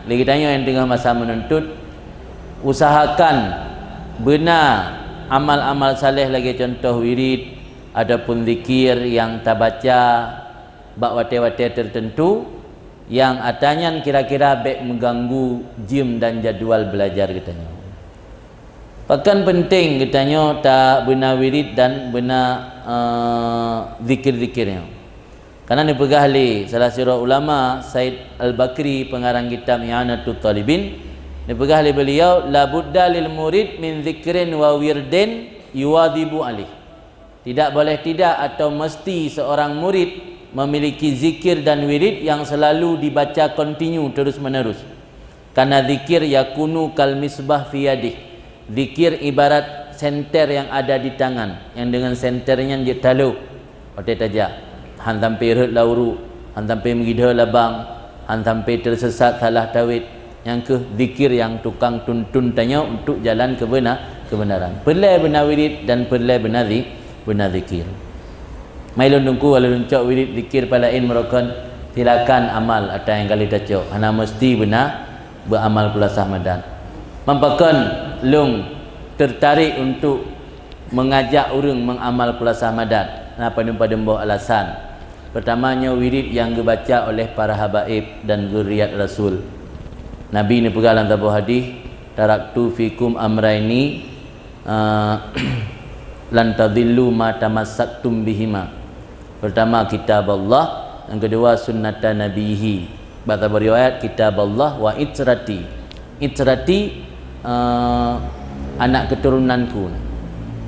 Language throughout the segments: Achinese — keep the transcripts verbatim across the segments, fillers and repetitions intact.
Lé geutanyoe nyang teungoh masa meununtut, usahakan beuna amal-amal saleh lagée contoh wirid ataupun zikir nyang tabaca bak watée-watée teuteuntu, nyang atra nyan kira-kira bék meuganggu jeuem dan jadwal beulajar geutanyoe. Pakon peunteng geutanyoe tabeuna wirid dan beuna, eh, zikir-zikir nyoe? Karena neupeugah lé salah sidroe ulama, Said Al-Bakri, pengarang kitab I'anatut Talibin, neupeugah lé beliau, "La budda lil murid min zikrin wa wirdin yuwadhibu alaih." Tidak boleh tidak atau mesti seorang murid memiliki zikir dan wirid yang selalu dibaca kontinu, terus-menerus. Karena zikir yakunu kal misbah fi yadih. Zikir ibarat senter yang ada di tangan, yang dengan senter nyan jeuet talo. Watée tajak, han sampai rhot lam uruek, han sampai meugidho lam bang, han sampai teusesat salah tawet. Nyang kheueh zikir nyang tukang tuntun tanyoe untuk jalan keubena-, keubeunaran. Peureulée beuna wirid dan peureulée beuna zi-, beuna zikir. Mai lôn teungku, walau lôn cok wirid zikir palaén meurokon, silakan amal atra nyang ka lheueh tacok. Hana meusti beuna beuamal kulasah madat. Meupakan lôn teutarek untuk meungajak ureuëng meungamal kulasah madat, na padum-padum boh alasan. Peurtama, nyoe wirid nyang geubaca oleh para habaib dan zuriat Rasul. Nabi neupeugah lam saboh hadih, "Taraktu fikum amraini, eh, lan tadillu ma tamassaktum bihima." Pertama kitab Allah, yang kedua sunnata nabihi. Bak saboh riwayat kitab Allah wa itrati. Itrati, eh, anak keturunanku.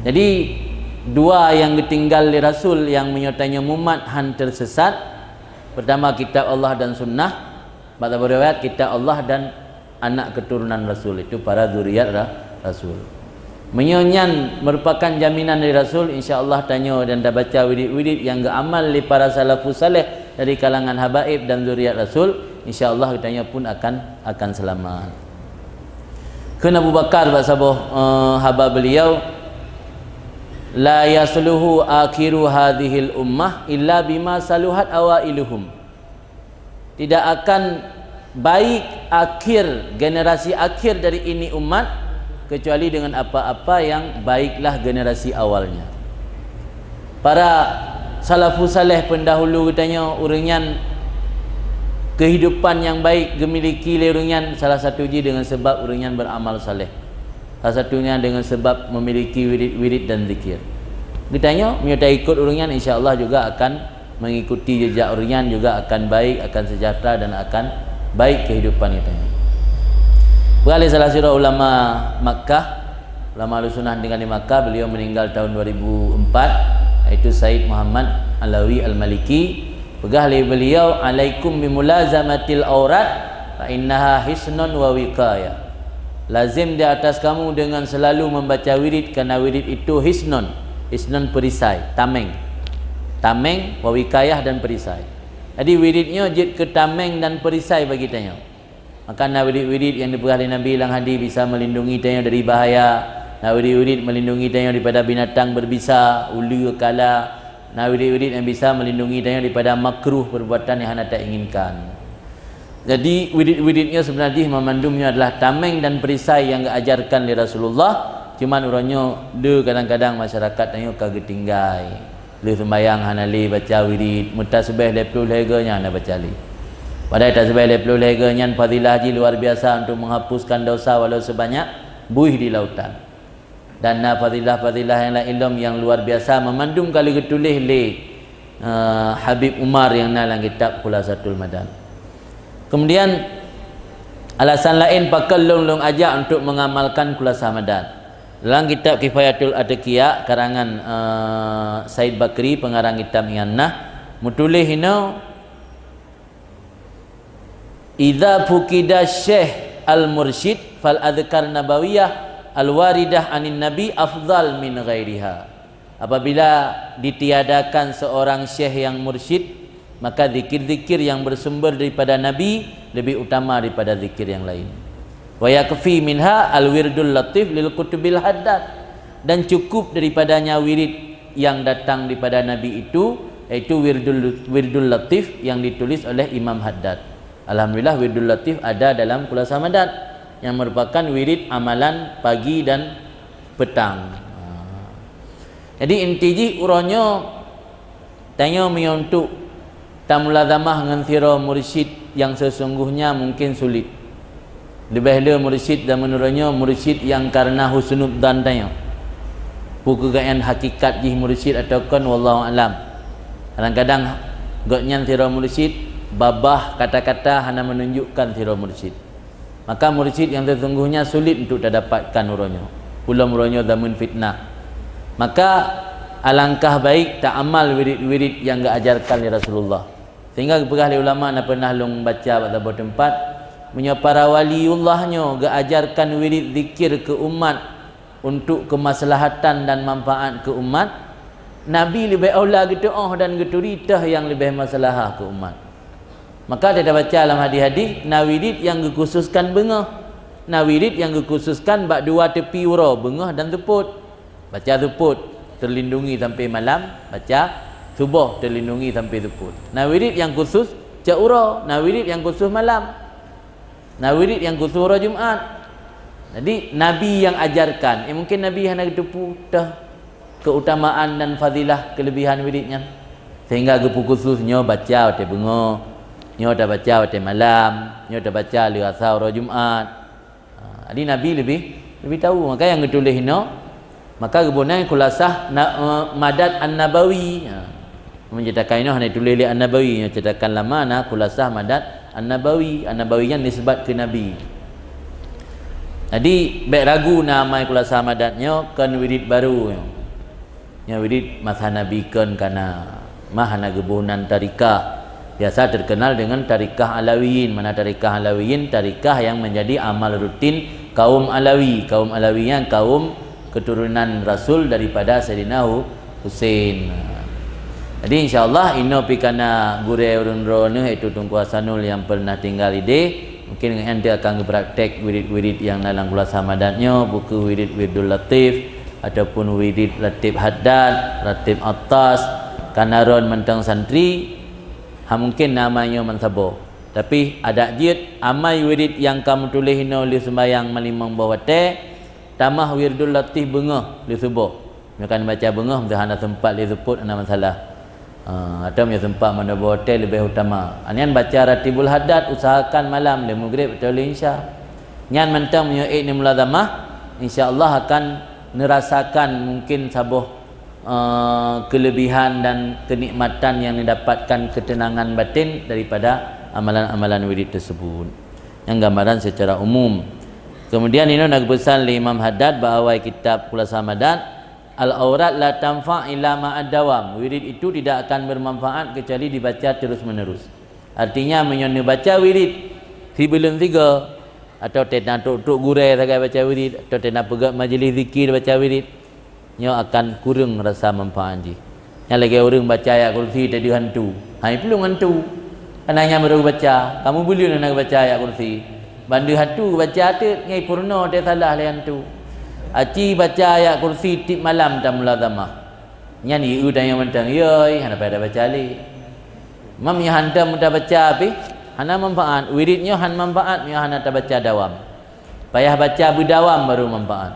Jadi dua yang geutinggal lé Rasul yang meunyoe tanyoe mumat han tersesat. Pertama kitab Allah dan sunnah. Bak saboh riwayat kitab Allah dan anak keturunan Rasul, itu para zuriat Ra-, Rasul. Meunyoe nyan merupakan jaminan dari Rasul, insya Allah tanyoe dan tabaca wirid-wirid yang geuamal lé para salafus saleh dari kalangan habaib dan zuriat Rasul, insya Allah geutanyoe pun akan, akan selamat. Kheun Abu Bakar bak saboh, eh, haba beliau, "La yasluhu akhiru hadhil ummah illa bima saluhat awailuhum." Tidak akan baik akhir, generasi akhir dari ini umat, kecuali dengan apa-apa yang baiklah generasi awalnya. Para salafus saleh pendahulu geutanyoe, ureuëng nyan kehidupan yang baik geumiliki lé ureuëng nyan salah satu jih dengan sebab ureuëng nyan beramal saleh. Salah satunya dengan sebab memiliki wirid-wirid dan zikir. Geutanyoe, meunyoe taikot ureuëng nyan, insya Allah juga akan mengikuti jejak ureuëng nyan, juga akan baik, akan sejahtera dan akan baik kehidupan geutanyoe. Peugah lé salah sidroe ulama Makkah, ulama Ahlussunnah tinggal di Makkah, beliau meninggal tahun dua ribu empat, yaitu Said Muhammad Alawi Al-Maliki. Peugah lé beliau, "Alaikum bimulazamatil aurat, fa innaha hisnun wa wiqayah." Lazim di atas kamu dengan selalu membaca wirid, karena wirid itu hisnun. Hisnun perisai, tameng. Tameng, wa wiqayah dan perisai. Jadi wirid nyoe jeuet keu tameng dan perisai bagi tanyoe. Maka na wirid-wirid nyang neupeugah lé Nabi lam hadis bisa melindungi tanyoe dari bahaya. Na wirid-wirid melindungi tanyoe daripada binatang berbisa, uleue, kala. Na wirid-wirid nyang bisa melindungi tanyoe daripada makruh, perbuatan yang hana tainginkan. Jadi wirid-wirid nyoe sebenarnya jih mamandum nyoe adalah tameng dan perisai yang diajarkan lé Rasulullah. Cuman uroe nyoe le kadang-kadang masyarakat tanyoe ka geutinggai. Lheueh seumbahyang hana lé baca wirid, meutasbih lhée ploh lhée goe nyan hana baca lé. Padahai tasbih lhée ploh lhée goe nyan fadilah jih luar biasa untuk menghapuskan dosa walau sebanyak buih di lautan. Dan na fadilah-fadilah nyang laén lom nyang luar biasa, mamandum ka lheueh geutuléh lé, eh, Habib Umar nyang na lam kitab Khulasatul Madan. Kemudian alasan laén pakon lôn, lôn ajak untuk mengamalkan Khulasah Madan. Dalam kitab Kifayatul Atqiya karangan, eh, Said Bakri, pengarang kitab I'anah, meutuléh inoe, "Idza fuqida syekh al-mursyid fal adhkar nabawiyah al-waridah anin nabi afdal min ghairiha." Apabila ditiadakan seorang syekh yang mursyid, maka zikir-zikir yang bersumber daripada Nabi lebih utama daripada zikir yang lain. "Wa yakfi minha al-wirdul latif lil qutubil haddad." Dan cukup daripadanya wirid yang datang daripada Nabi itu, yaitu wirdul, wirdul latif yang ditulis oleh Imam Haddad. Alhamdulillah, Wirdul Latif ada dalam Khulasah Madat, yang merupakan wirid amalan pagi dan petang. Ha. Jadi, inti jih uroe nyoe, tanyoe meunyoe untuk tamulazamah ngon sidroe mursyid yang sesungguhnya mungkin sulit. Leubeh le mursyid zaman uroe nyoe, mursyid yang karena husnudzan tanyoe. Peu keuh gobnyan hakikat jih mursyid atawa kon, wallahu a'lam. Kadang-kadang gobnyan sidroe mursyid, babah kata-kata hana menunjukkan sidroe mursyid. Maka mursyid yang sesungguhnya sulit untuk tadapatkan uroe nyoe. Ulôn uroe nyoe zaman fitnah. Maka alangkah baik taamal wirid-wirid yang geuajarkan lé Rasulullah. Sehingga geupeugah lé ulama, na pernah lôn baca bak saboh teumpat, meunyoe para waliullah nyoe geuajarkan wirid zikir keu umat untuk kemaslahatan dan manfaat keu umat, Nabi leubeh aula geutu'oh dan geuturi teuh nyang leubeh maslahah keu umat. Maka tabaca lam hadis-hadis, na wirid nyang geukhususkan beungoh, na wirid nyang geukhususkan bak dua tepi uroe, beungoh dan seupôt. Baca seupôt, terlindungi sampai malam, baca suboh, terlindungi sampai seupôt. Na wirid nyang khusus cok uroe, na wirid nyang khusus malam, na wirid nyang khusus uroe Jumat. Jadi, Nabi nyang ajarkan, eh, mungkin Nabi hana geuteupeue teuh keutamaan dan fadilah kelebihan wirid nyan, sehingga geupeu khusus nyoe baca watée beungoh, nyoe tabaca watée malam, nyoe tabaca lheueh asa uroe Jumat. Ha, jadi Nabi leubeh, leubeh tahu. Maka nyang geutuléh inoe, maka geuboh nan Khulasah na-, eh, Madat An-Nabawi. Ha. Meunyoe cetakan inoe hana tuléh lé An-Nabawi, nyoe cetakan lama na Khulasah Madat An-Nabawi. An-Nabawi nyan nisbat keu Nabi. Jadi, bék ragu na amai Khulasah Madat nyoe kon wirid barô nyoe. Nyoe wirid masa Nabi kon kana, mah hana geuboh nan tarikah. Biasa terkenal dengan tarikah Alawiyin. Mana tarikah Alawiyin? Tarikah yang menjadi amal rutin kaum Alawi. Kaum Alawi nyan kaum keturunan Rasul daripada Saidina Hu-, Husein. Jadi, insya Allah, inoe pih kana gurée ureuëng droeneuh, yaitu Teungku Hasanul yang pernah tinggal idéh. Mungkin nyan dia akan geupraktek wirid-wirid yang dalam Khulasah Madat nyoe, buku wirid Wirdul Latif, ataupun wirid Latif Haddad, Latif Attas, kana ron mantong santri, ha, mungkin nama nyoe mansaboh. Tapi adak jeuet, amai wirid nyang ka meutuléh inoe lheueh seumbahyang malimong boh watée, tamah Wirdul Latif beungoh lheueh suboh. Nyoe kan baca beungoh, meuhana sempat lé seupôt, hana masalah. Ha, atau meunyoe sempat mandum boh watée leubeh utama. Nyan baca Ratibul Haddad, usahakan malam lé Maghrib atau lé Isya. Nyan mantong meunyoe ék neumulazamah, insya Allah akan neurasakan mungkin saboh, eh, kelebihan dan kenikmatan yang neudapatkan ketenangan batin daripada amalan-amalan wirid tersebut. Nyang gambaran secara umum. Kemudian inoe na geupeusan lé Imam Haddad bak awai kitab Khulasah Madat, "Al-aurat la tanfa' illa ma'ad dawam." Wirid itu tidak akan bermanfaat kecuali dibaca terus-menerus. Artinya, meunyoe neubaca wirid sibuleuen sigoe, atau teuh na trok-trok gurée sagai baca wirid, atau teuh na peugét majlis zikir baca wirid, nyoe akan kureueng rasa manfaat jih. Nyan lagée ureuëng baca ayat kursi teuh deuh hantu. Hai, peuleueng hantu. Kana nyan baru baca, kamu buleuen hana baca ayat kursi. Ban deuh hantu baca teuk ngai peurunoe teuh salah lé hantu. Aci baca ayat kursi tieb malam tamulazamah. Nyan ieu tanyoe mantong, yoi, hana payah tabaca lé. Mam nyoe hantom tabaca pih hana manfaat. Wirid nyoe han manfaat, nyoe hana tabaca dawam. Payah baca beudawam baru manfaat.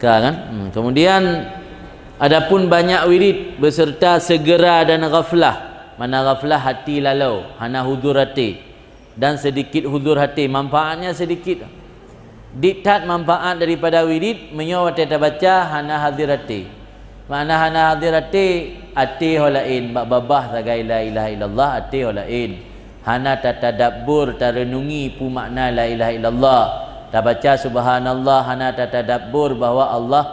Ka kan? Hmm, kemudian, adapun banyak wirid beserta segera dan ghaflah. Mana ghaflah? Hati lalô, hana huzur até. Dan sedikit huzur até, manfaatnya sedikit. Dik that manfaat daripada wirid meunyoe watée tabaca hana hazir até. Makna hana hazir até, até ho laén, bak babah sagai la ilaha illallah, até ho laén. Hana tatadabbur, tarenungi peue makna la ilaha illallah. Tabaca subhanallah, hana tatadabbur bahwa Allah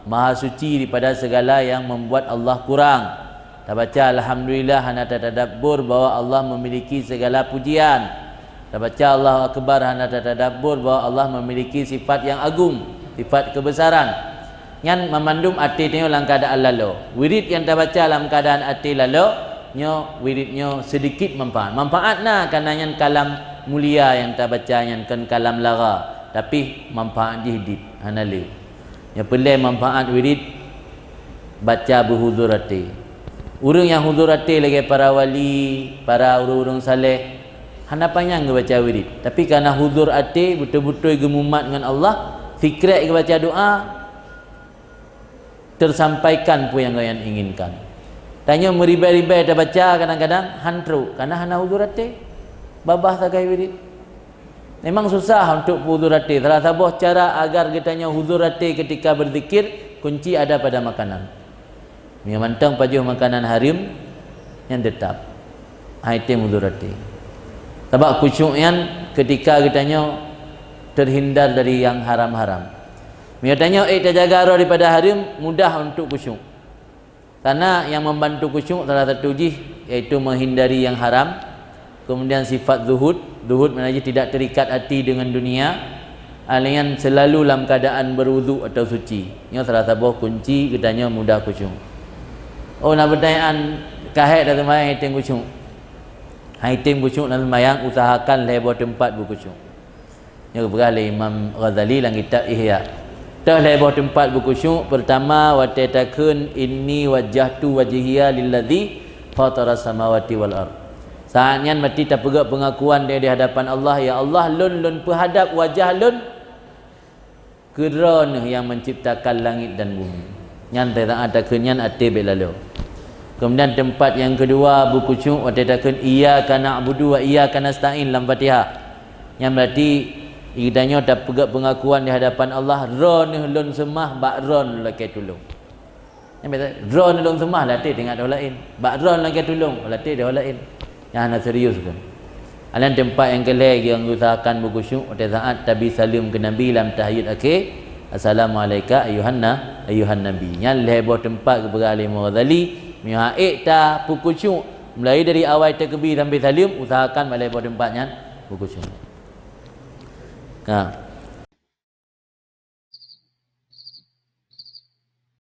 Maha Suci daripada segala yang membuat Allah kurang. Tabaca alhamdulillah, hana tatadabbur bahwa Allah memiliki segala pujian. Tabaca Allahu Akbar, hana tatadabbur bahwa Allah memiliki sifat yang agung, sifat kebesaran. Nyan mamandum até tanyoe lam keuadaan lalo. Wirid nyang tabaca lam keuadaan até lalo, nyoe wirid nyoe sedikit manfaat. Manfaat na, karena nyan kalam mulia nyang tabaca nyan, kon kalam lara, tapi manfaat jih dit, hana le. Nyang peureulée manfaat wirid, baca beuhuzur até. Ureuëng nyang huzur até lagée para wali, para ureuëng-ureuëng saleh, Hana panyang geubaca wirid, tapi kareuna huzur até, beutôi-beutôi geumumat ngon Allah, sikrek geubaca doa, teusampaikan peue nyang gobnyan inginkan. Tanyoe meuribèe-ribèe tabaca kadang-kadang han trok, kareuna hana huzur até. Babah sagai wirid. Memang susah untuk huzur até. Salah saboh cara agar geutanyoe huzur até ketika berzikir, kunci ada pada makanan. Meunyoe mantong pajoh makanan hareuem, nyan teutap han item huzur até. Sabab khusyuk nyan ketika geutanyoe terhindar dari yang haram-haram. Meunyoe tanyoe ék tajaga droe daripada hareuem, mudah untuk khusyuk. Karena yang membantu khusyuk salah satu jih yaitu menghindari yang haram. Kemudian sifat zuhud, zuhud makna jih tidak terikat hati dengan dunia. Alian selalu lam keadaan berwudhu atau suci. Nyoe salah saboh kunci geutanyoe mudah khusyuk. Oh, na pertanyaan, ka hék dah sembahyang item khusyuk? Han item khusyuk lam sembahyang, usahakan lhèe boh teumpat beukhusyuk. Nyoe geupeugah lé Imam Ghazali lam kitab Ihya. Toh lhèe boh teumpat beukhusyuk, pertama watèe takheun, "Inni wajjahtu wajhiya lilladzi fataras samawati wal ard." Saat nyan meusti tapeugah pengakuan di, di hadapan Allah, "Ya Allah, lôn, lôn peuhadap wajah lôn keu Droeneuh nyang menciptakan langit dan bumi." Nyan teutaát takheun nyan até bèk laloe. Kemudian teumpat nyang keudua beukhusyuk watèe takheun, "Iyyaka na'budu wa iyyaka nasta'in" lam Fatihah. Nyan berarti geutanyoe tapeugah pengakuan di hadapan Allah, "Droeneuh lôn seumah, bak Droeneuh lakèe tulông." Nyan biasa, "Droeneuh lôn seumah, lakèe teuingat dôh laén. Bak Droeneuh lakèe tulông, lakèe dôh laén." Nyan hana serius kan. Alian teumpat nyang keulhèe nyang geuusahakan beukhusyuk watèe saat tabi saleuem keu Nabi lam tahiyat akhé, "Assalamu'alaika ayyuhan na-, ayyuhan nabi." Nyan lhèe boh teumpat geupeugah lé Imam Ghazali, meunyoe han ék tapeukhusyuk, mulai dari awai takbir sampai saleuem, usahakan bak lhèe boh teumpat nyan beukhusyuk. Ka.